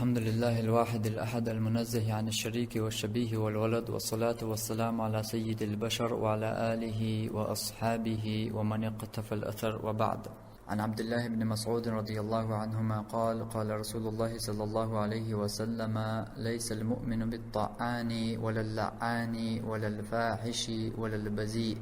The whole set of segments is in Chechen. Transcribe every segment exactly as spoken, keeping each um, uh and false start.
الحمد لله الواحد الأحد المنزه عن الشريك والشبيه والولد، والصلاة والسلام على سيد البشر وعلى آله وأصحابه ومن اقتفى الأثر، وبعد. عن عبد الله بن مسعود رضي الله عنهما قال: قال رسول الله صلى الله عليه وسلم: ليس المؤمن بالطعان ولا اللعان ولا الفاحش ولا البذيء.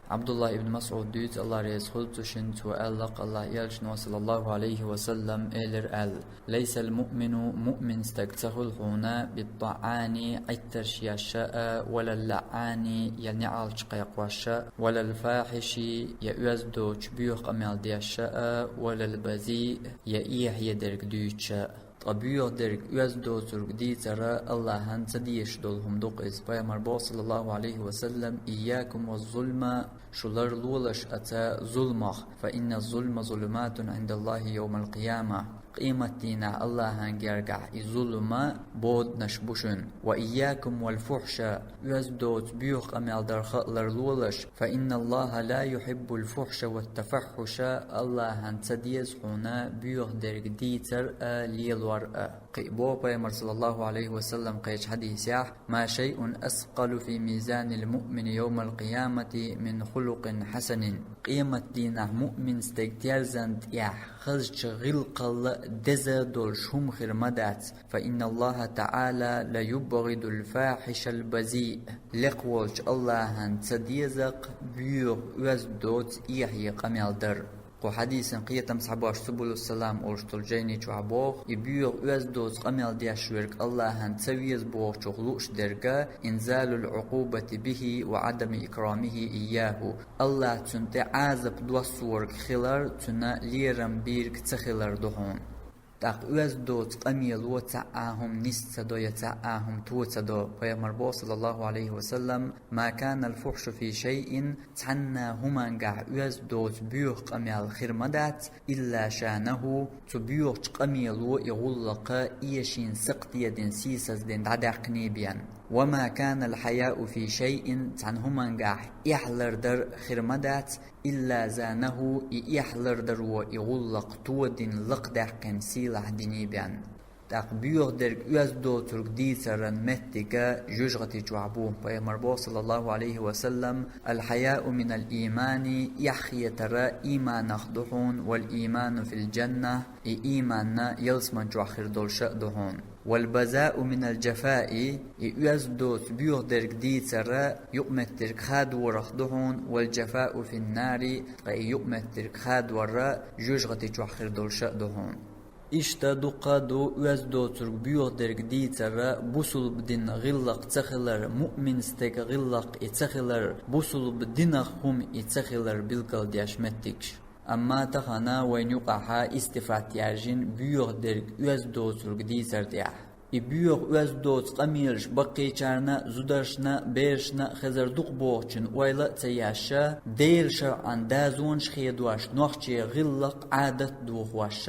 Абдуллах ибн Масъуд дуьйцу, Аллах реза хуьлда цу шинна, цо аьлла-кх, Аллах элчано, саллаллаху Ӏалайхи ва саллам, элира аьлла: «ليس المؤمن, муъмин стаг ца хуьлу хьуна, بالطعان, Ӏиттарш еш а, ولا اللعان, я неӀалт кхайкхош а, ولا الفاحش, я оьзда доцу боьха къамел деш а, ولا البذيء, я эхье дерг дуьйцуш а». Ткъа боьха дерг, оьзда доцург дийцар Аллахьан ца дезаш долу хӀума ду-кх иза. Пайхамар боху, саллаллаху Ӏалайхи ва саллам: «إياكم والظلم, шу ларлолаш аца зуламах, فإن الظلم ظلمات عند الله يوم القيامة». Къематдийнахь Аллахьан гергахь и зулам боданаш бу шуна. «وإياكم والفحش, оьзда доцу боьха къамел дарх а ларлолаш, فإن الله لا يحب الفحش والتفحش, Аллахьан ца деза хьуна боьха дерг дийцар а, лелор а». Кхин а боху Пайхамар, саллаллаху Ӏалайхи ва саллам, кхечу хьадисехь: «ما شيء أثقل في ميزان المؤمن يوم القيامة من خلق حسن». Къематдийнахь муъмин стеган терзан тӀехь хазачу гӀиллакхал а деза долуш хӀума хир ма дац. «فإن الله تعالى ليبغض الفاحش البذيء». Лекха волчу Аллахьан ца деза-кх боьха, оьзда доцу, эхье къамел дар. Кху хьадисан кхетам схьабош Субулуссалам олуш долу жайни чохь боху, и боьха, оьзда доцу къамел деш верг Аллахьан ца веза бохучух лууш дерг а: «إنزال العقوبة به وعدم إكرامه إياه». Аллахь цунна тӀе Ӏазап доссорг хилар, цунна лерам бийриг ца хилар ду хьуна. ТӀаккха оьзда доцу къамело цхьа а хӀума нис ца до я цхьа а хӀума то ца до. Пайхамар боху, саллаллаху Ӏалайхи ва саллам: «ما كان الفحش في شيء», цхьанна хӀумангахь оьзда доцу боьха къамел хир ма дац, «إلا شانه», цу боьхачу къамело и гӀуллакх эшийна сакхтедина, сийсаздина дӀадаьккхина бен. «وما كان الحياء في شيء», цхьана хӀумангахь эхь лардар хир ма дац, «إلا زانه», и эхь лардаро и гӀуллакх тодина, лакхадаьккхина, сийлахь дина бен. ТӀаккха боьха дерг, оьзда доцург дийцаран меттиг жоьжахати чохь бу. Пайхамар боху, саллаллаху Ӏалайхи ва саллам: «الحياء من الإيمان», эхь хетар ийманах ду хьуна, «والإيمان في الجنة», и ийман ялсамани чохь хир долуш а ду хьуна. «والبذاء من الجفاء», и оьзда доцу боьха дерг дийцар юкъаметтиг хадорах ду хьуна, «والجفاء في النار», ткъа и юкъаметтиг хадор жоьжахати чохь хир долуш а ду хьуна. Иштта дуккха а ду оьзда доцург боьха дерг дийцар бусулба динан гӀиллакх ца хилар, муъмин стеган гӀиллакх и ца хилар, бусулба динах хӀума и ца хилар билгалдеш меттигаш. Амма тахана вайна юкъахь истифат яьржина боьха дерг, оьзда доцург дийцар тӀехь. И боьха, оьзда доцу къамелаш баккхийчарна, зударшна, берашна хезар дукха бохучун ойла а ца еш, Делан шарӀан дозанаш хедош, нохчийн гӀиллакх, Ӏадат дохош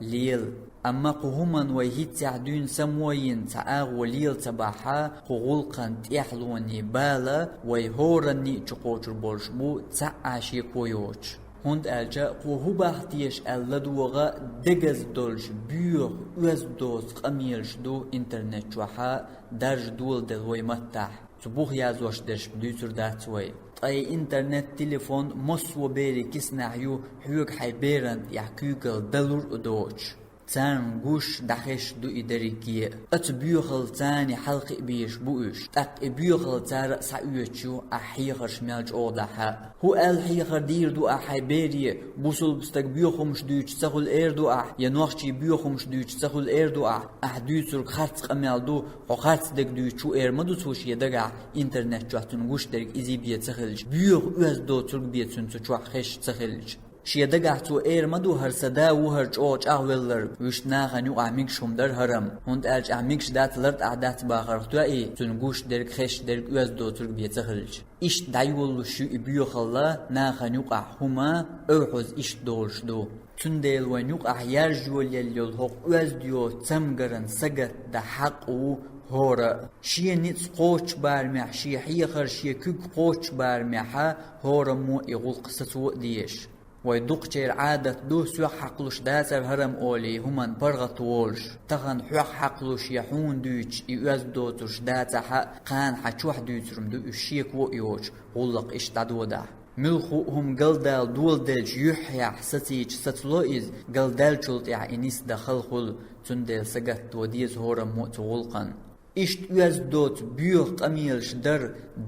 лела. Амма кху хӀуманна вай хӀинццехь дуьйна само а йина цхьа агӀо лела ца бахь, кху гӀуллакхан тӀаьхьалонийн бала вай хӀоранна а чу кхочур болуш бу, цхьа а шеко йоцуш. ХӀунда аьлча кху хӀун бахьа теша аьлла ладогӀа дегаза долуш боьха, оьзда доцу къамелаш ду интернет чохь даржа доладелла вай маттахь. Цу бух язъеш дерш дуьйцур дац вай. Ткъа и интернет, телефон массо а берийн киснахь ю, хьоьга хьайн беран тӀехь куьйгалла далур а доцуш. Царна гуш, дӀахезаш ду и дерриге а. Оцу боьхаллаца хьалакхиа безаш бу уьш. ТӀаккха и боьхалла цара а схьаоьцуш ю, ахь хьехарш мел чӀогӀа дахь а. ХӀун аьлла хьехар дийр ду ахь хьайн бере, бусулба стаг боьха хӀумаш дуьйцуш ца хуьлу эр ду ахь, я нохчий боьха хӀумаш дуьйцуш ца хуьлу эр ду ахь? Ахь дуьйцург харц къамел ду, хьо харц дерг дуьйцуш ву эр ма ду цо шен дагахь, интернет чохь цунна гуш дерг изий бен ца хилча, боьха, оьзда доцург бен цуьнан цу чохь хезаш ца хилча. Шен дагахь цо эр ма ду: «ХӀара сан да ву, хӀара чӀогӀа чӀагӀвелларг». Вуьшта нахана юкъахь мегаш хӀума дара хӀара-м, хӀунда аьлча ахь мегаш дац, лартӀахь дац бахарх тоьий, цуьнан гуш дерг, хезаш дерг оьзда доцург бен ца хилча. Иштта дӀайолалуш ю и боьхалла нахана юкъахь хӀума, ойхьаза иштта долуш ду. Цундела вайна юкъахь яржа йолаелла йолу хӀокху оьзда йоцу цамгаран сагатдан хьакъ ву хӀора а. Шен ницкъ кхоччу барамехь, шен хьехар, шен куьг кхоччу барамехь хӀораммо и гӀуллакх сацо а дезаш. Вай дукхачеран Ӏадат ду, сох хьакхалуш дацар хьарам олий, хӀуманна паргӀат волуш. Тахан хьох хьакхалуш я хьуна дуьйцуш и оьзда доцурш дацахь а, кхана хьан чохь дуьйцур-м ду уьш шеко а йоцуш, гӀуллакх иштта дӀадодахь. Муьлхха а хӀума галдала доладелча юьххьехь сацийча сацало иза, галдаьллачул тӀаьхьа и нисдан хала хуьлу, цундела сагатдо деза хӀораммо а цу гӀуллакхна. Иштта оьзда доцу боьха къамелаш дар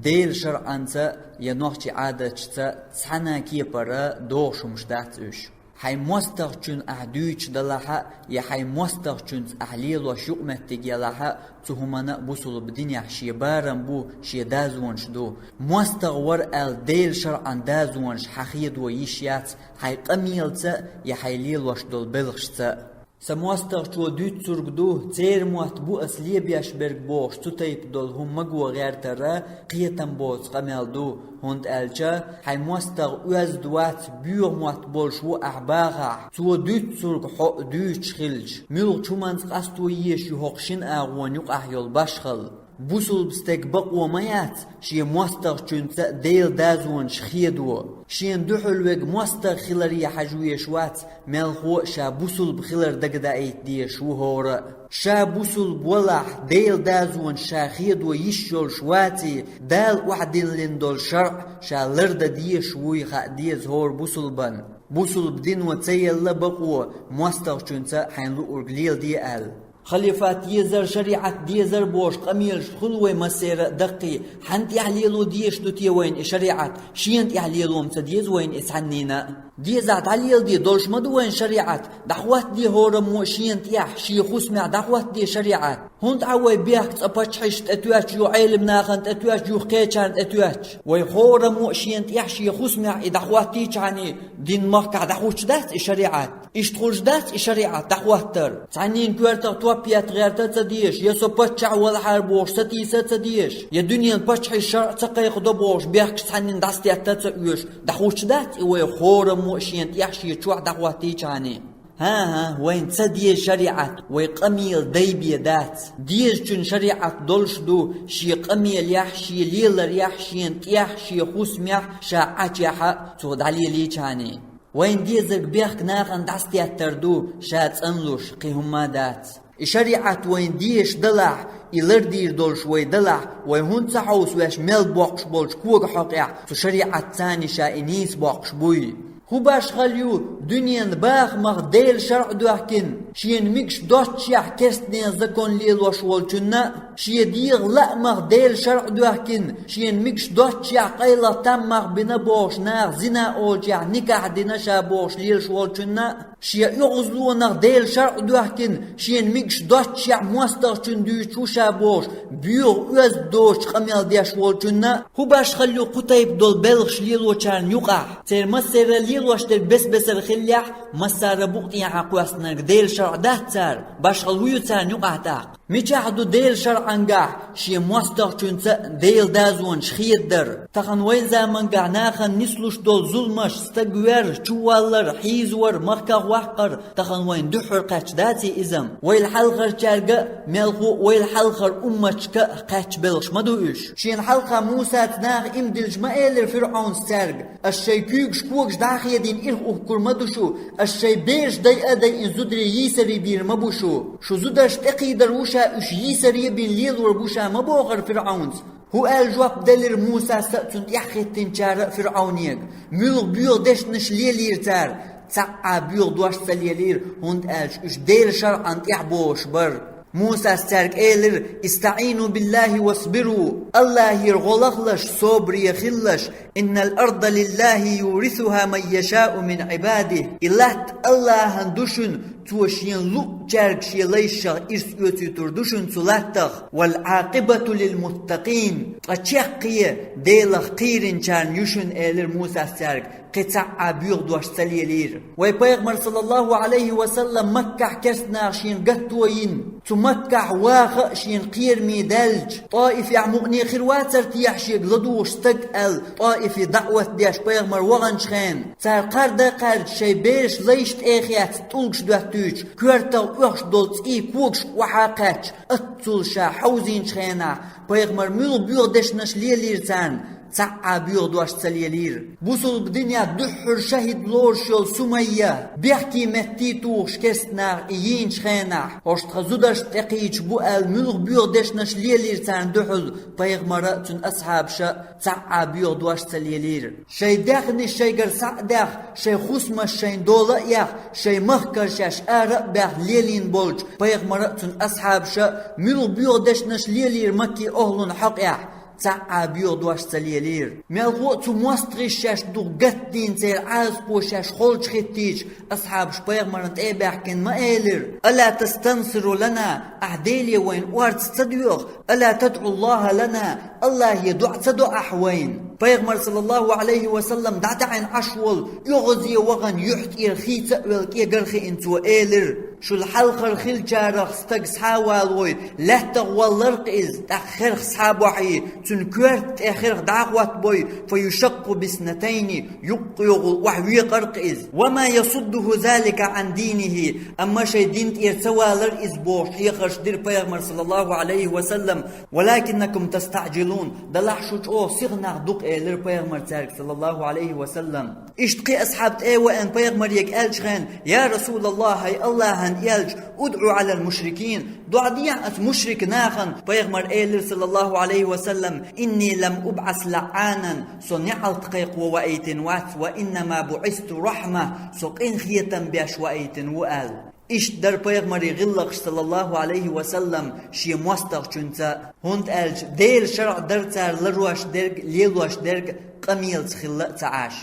Делан шарӀанца я нохчийн Ӏадаташца цхьана а кепара догӀуш хӀумаш дац уьш. Хьайн мостагӀчунна ахь дуьйцуш далахь а, я хьайн мостагӀчуьнца ахь лелош юкъаметтиг ялахь а, цу хӀуманна а бусулба динехь шен барам бу, шен дозанаш ду. МостагӀа вара аьлла Делан шарӀан дозанаш хьан хедо йиш яц хьайн къамелаца а, я хьайн лелош долу белхашца а. Сан мостагӀчо дуьйцург ду, церан мотт бу ас лебеш берг бохуш, цу тайпа долу хӀума маго гӀертар кхетам боцу къамел ду, хӀунда аьлча хьайн мостагӀа оьзда вац, боьха мотт болуш ву ахь бахахь, цо дуьйцург хьо а дуьйцуш хилча, муьлххачу хӀуманца къасто езаш ю хӀокху шина агӀонна юкъахь йолу башхалла. Бусулба стеган бакъо ма яц шен мостагӀчуьнца Делан дозанаш хедо. Шена дуьхьал верг мостагӀа хиларе хьажа везаш вац, мелхо а ша бусулба хилар дагадаийта дезаш ву хӀора а. Ша бусулба валахь, Делан дозанаш ша хедо йиш йолуш ваций, Дала охьадиллина долу шарӀ ша лардан дезаш вуй хаа деза хӀора бусулбан. Бусулба дино ца елла бакъо, мостагӀчуьнца хьайна луург леладе аьлла. Халифат езар, шариӀат дезар бохуш къамелаш хуьлу вай массеран а даккхий, хьанна тӀехь лело дезаш ду те вайна и шариӀат? Шена тӀехь лело-м ца деза вайна и цхьаннена а. Дезахь дӀалеладе, долуш ма ду вайна шариӀат, дӀахӀоттаде хӀораммо а шена тӀехь, шен хӀусамехь дӀахӀоттаде шариӀат. ХӀунда Ӏа вай бехк цкъа паччахьашна тӀетоьттуш, юха Ӏелам нахана тӀетоьттуш, юха кхечарна тӀетоьттуш? Вай хӀораммо а шена тӀехь, шен хӀусамехь и дӀахӀоттийча хьуна, динан махкахь дӀахӀуттуш дац и шариӀат? Иштта хуьлуш дац и шариӀат дӀахӀоттар? Цхьаннена коьртах топ етта гӀерта а ца дезаш, я со паччахь валахьара бохуш сатийса а ца дезаш, я дуьненан паччахьийн шарӀ ца кхайкхадо бохуш бехкаш цхьаннена дӀасатетта а ца оьшу, дӀахӀуттуш дац и вай хӀораммо а шена тӀехь, шен чохь дӀахӀоттийча хьуна? ХӀан-хӀа, вайна ца деза шариӀат, вай къамелан дай бен дац. Дезачун шариӀат долуш ду, шен къамелехь, шен леларехь, шена тӀехь, шен хӀусамехь ша Ӏачохь а, цо дӀалелийча хьуна. Вайна дезарг бехк нахана дӀасатеттар ду, ша цӀанлуш кхин хӀумма а дац. И шариӀат вайна дезаш далахь, и лардийр долуш вай далахь, вай хӀунда ца хьовса ваьш мел боккхуш болчу коган хьокъехь, цу шариӀатца царна ша и нийса боккхуш буй? ХӀун башхалла ю дуьненан бахамах Делан шарӀ доьхкина, шена мегаш доццушехь керстанийн закон лелош волчунна а, шен дегӀан лаамах Делан шарӀ доьхкина, шена мегаш доццушехь къайлаха там мах бина бохуш наха зина олучехь никахь дина ша бохуш лелаш волчунна а, шен оьгӀазлонах Делан шарӀ доьхкина, шена мегаш доццушехь мостагӀчунна дуьйцуш ву ша бохуш, боьха оьзда доцуш къамел деш волчунна а? ХӀун башхалла ю кху тайпа долу белхаш лелочарна юкъахь? Церан массеран лелош дерг бес-бесара хиллехь, массара а букъ тӀехьа кхоьссинарг Делан шарӀ дац цара, башхалла хӀун ю царна юкъахь тӀаккха? Мичахь ду Делан шарӀангахь шен мостагӀчуьнца Делан дозанаш хедадар? Тахана вайн замангахь нахана нислуш долу зуламаш, стаг вер, чуваллар, хьийзавар, махках ваккхар, тахана вайна дуьххьара кхаьчча даций иза-м? Вайл хьалхарчаьрга а, мелхо а вайл хьалхара умматашка а кхаьчча белхаш ма ду уьш. Шена хьалха Мусаца наха иман диллича ма элира ФирӀауна цаьрга: «Ас шайн куьйгаш, когаш дӀа а хедийна, ирх ухкур ма ду шу, ас шайн бераш дайа а дайина, зударий йийсаре бийр ма бу шу. Шу зударшна тӀекхийдар ву ша, уьш йийсаре а бина лелор бу ша», ма бохура ФирӀаунаца. ХӀун аьлла жоп делира Мусас а, цунна тӀаьхьахӀиттинчара а ФирӀаунега? Муьлха боьха дешнаш лелийра цара? Цхьа а боьха дош ца лелийра, хӀунда аьлча уьш Делан шарӀан тӀехь бохуш бара. Мусас цаьрга элира: «ИстаӀину биллахӀи васбиру». АллахӀера гӀо лахалаш, собаре хилалаш. «Иннал арда лиллахӀи юрисухӀа ман яшаъу мин Ӏибадихи». И латта АллахӀан ду шуна, Цо Шена луъучаьрга Шен лайшах ирс оьцуьйтур ду шуна цу латтах. «Вал Ӏакъибату лил муттакъин». Ткъа чаккхе Делах кхийринчарна ю шуна, элира Мусас цаьрга, кхин цхьа а боьха дош ца лелийра. Вай Пайхамар, саллаллахӀу ӀалайхӀи ва саллам, Маккахь керстанаха шена гатто йина, цу Маккахь ваха а шена кхераме даьлча, ТӀаифехь мукъане хир вацара техьа шега ладугӀуш стаг аьлла, ТӀаифе даӀват деш Пайхамар ваханчу хенахь? Цара кхарда а кхаьрда, шайн бераш лайш тӀе а хецна, тӀулгаш доьттуьйтуш, коьртах оьхуш долу цӀий когашка охьа а кхаьчча, аццул ша хьовзийначу хенахь, Пайхамар муьлха боьха дешнаш лелийра царна, цхьа а боьха дош ца лелийра. Бусалба динехь дуьххьара шахӀид лоруш йолу Сумайя, бехке метте тухуш керста наха и йийначу хенахь, хӀорш тхан зударшна тӀекхийча бу аьлла, муьлха боьха дешнаш лелийра царна дуьхьал пайхамара а, цуьнан асхьабаша а, цхьа а боьха дош ца лелийра. Шайн даьхнаш шайгара схьа а даьхна, шайн хӀусамаш шайна дола а яьхна, шайн махкара шаьш ара а баьхна лелийна болчу пайхамара а, цуьнан асхьабаша а муьлха боьха дешнаш лелийра Маккин охӀлун хьокъехь, цхьа а боьха дош ца лелийра. Мелхо а цу мостагӀаша шаьш дукха гатдийна, церан Ӏазапо шаьш холчу хӀиттийча, асхьабаша пайхамарна тӀе а баьхкина ма элира: «Ала тастансиру лана, ахь Деле вайна орца ца доьху? Ала тадӀу Аллаха лана, Аллахе доӀа ца до ахь вайна?» Пайхамар, саллаллаху Ӏалайхи ва саллам, дӀатаьӀна Ӏаш волу оьгӀазе вахана юьхь тӀера хийца а велла кӀегар а хиъна, цо элира: «Шул хьалхара хиллачарах стаг схьа а валахь, лаьттах волларх иза, тӀаккха херх схьа а бохьий, цуьнан коьрта тӀе херх дӀа а хӀоттабой, фа юшакку биснатайни, юккъехула охьавекъарх иза. Ва ма ясуддуху залика Ӏан динихи, амма шайн дин тӀера ца валар иза», бохуш хьехарш дира пайхамар, саллаллаху Ӏалайхи ва саллам. «Валакиннакум тастаӀжилун, делахь шу чӀогӀа сихнах ду-кх», элира пайхамар цаьрга, саллаллаху Ӏалайхи ва саллам. Иштта кхин асхьаб тӀе а веана, пайхамаре аьллачу хенахь: «Я Расулаллах, хӀай Аллахьан элча, удӀу Ӏалал мушрикин, доӀа дехьа оцу мушрик нахана». Пайхамар элира, саллаллаху Ӏалайхи ва саллам: «Инни лам убӀас лаӀанан, со неӀалт кхайкхо ваийтина вац, ва иннама буӀисту рахьма, со къинхетам беш ваийтина ву», аьлла. Иштта дара пайхамаран гӀиллакхаш, саллаллаху Ӏалайхи ва саллам, шен мостагӀчуьнца, хӀунда аьлча Делан шарӀ дара цара ларош дерг, лелош дерг къамелаца хилла а ца Ӏаш.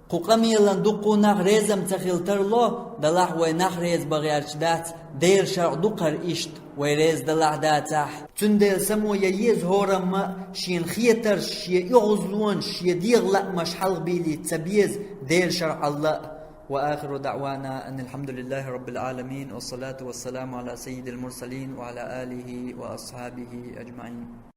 Кху къамелан дуккха а нах реза ма ца хила тарло, делахь вай нах реза бан гӀерташ дац, Делан шарӀ ду-кх хӀара иштта, вай реза далахь а дацахь. Цундела само ян еза хӀораммо а шена хетарш, шен оьгӀазлонаш, шен дегӀан лаамаш хьалхабийлийта ца беза, Делан шарӀал а. وآخر دعوانا أن الحمد لله رب العالمين، والصلاة والسلام على سيد المرسلين وعلى آله وأصحابه أجمعين.